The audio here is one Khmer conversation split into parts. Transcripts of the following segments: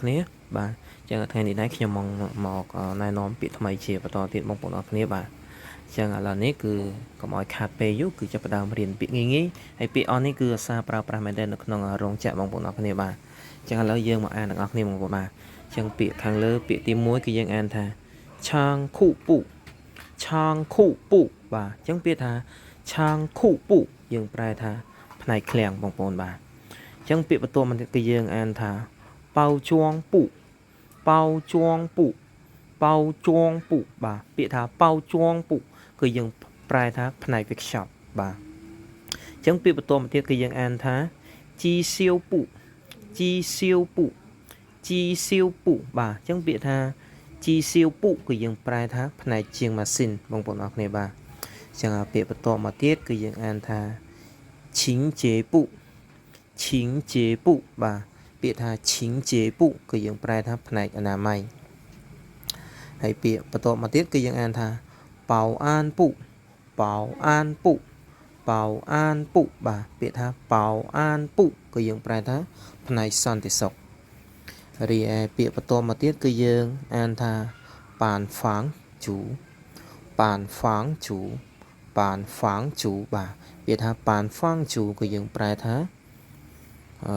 គ្នាបាទអញ្ចឹងថ្ងៃនេះដែរខ្ញុំមកមកណែនាំពាក្យថ្មីជាបន្តទៀតបងប្អូនអរគ្នាបាទអញ្ចឹងឥឡូវនេះគឺកុំឲ្យខាតពេលយូរគឺចាប់ផ្ដើមរៀនពាក្យងាយៗហើយពាក្យអស់នេះគឺអាសាប្រើប្រាស់មែនទែននៅក្នុងរោងចក្របងប្អូនអរគ្នាបាទអញ្ចឹងឥឡូវយើងមកអានទាំងអស់គ្នាបងប្អូនបាទអញ្ចឹងពាក្យខាងលើពាក្យទី1គឺយើងអានថាឆាងខុពុឆាងខុពុបាទអញ្ចឹងពាក្យថាឆាងខុពុយើងប្រែថាផ្នែកឃ្លាំងបងប្អូនបាទអញ្ចឹងពាក្យបន្ទាប់មកទៀតគឺយើងអានថាប៉ៅជួងពុប៉ៅជួងពុប៉ៅជួងពុបាទពាក្យថាប៉ៅជួងពុគឺយើងប្រែថាផ្នែកវេចខ្ចប់បាទអញ្ចឹងពាក្យបន្ទាប់មកទៀតគឺយើងអានថាជីសៀវពុជីសៀវពុជីសៀវពុបាទអញ្ចឹងពាក្យថាជីសៀវពុគឺយើងប្រែថាផ្នែកជាងម៉ាស៊ីនបងប្អូនអរគ្នាបាទអញ្ចឹងពាក្យបន្ទាប់មកទៀតគឺយើងអានថាឈិងជេពុឈិងជេពុបាទពាក្យថាឈិងជេពុគឺយើងប្រែថាផ្នែកអនាម័យហើយពាក្យបន្ទាប់មកទៀតគឺយើងអានថាប៉ៅអានពុប៉ៅអានពុប៉ៅអានពុបាទពាក្យថាប៉ៅអានពុគឺយើងប្រែថាផ្នែកសន្តិសុខរីឯពាក្យបន្ទាប់មកទៀតគឺយើងអានថាប៉ានហ្វាងជូប៉ានហ្វាងជូប៉ានហ្វាងជូបាទពាក្យថាប៉ានហ្វាងជូគឺយើងប្រែថាអឺ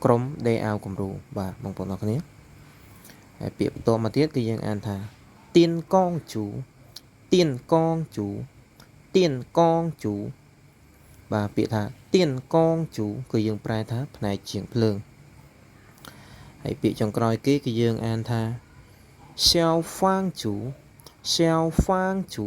ក្រុមដេអាវគំរូបាទបងប្អូនអរគ្នាហើយពាក្យបន្ទាប់មកទៀតគឺយើងអានថាទៀនកងជូទៀនកងជូទៀនកងជូបាទពាក្យថាទៀនកងជូគឺយើងប្រែថាផ្នែកជាងភ្លើងហើយពាក្យចុងក្រោយគេគឺយើងអានថាសៀវហ្វាងជូសៀវហ្វាងជូ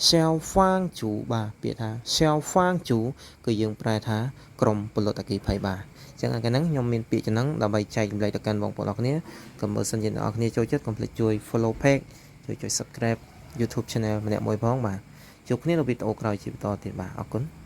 សៀវហ្វាងជូបាទពាក្យថាសៀវហ្វាងជូគឺយើងប្រែថាក្រុមពលរដ្ឋអគ្គិភ័យបាទអញ្ចឹងអាកាលហ្នឹងខ្ញុំមានពាក្យចំណឹងដើម្បីចែករំលែកទៅកាន់បងប្អូនអរគ្នាកុំបើសិនជាអ្នកនរគ្នាចូលចិត្តកុំភ្លេចជួយ follow page ជួយចុច subscribe YouTube channel ម្នាក់មួយផងបាទជួបគ្នានៅវីដេអូក្រោយជាបន្តទៀតបាទអរគុណ។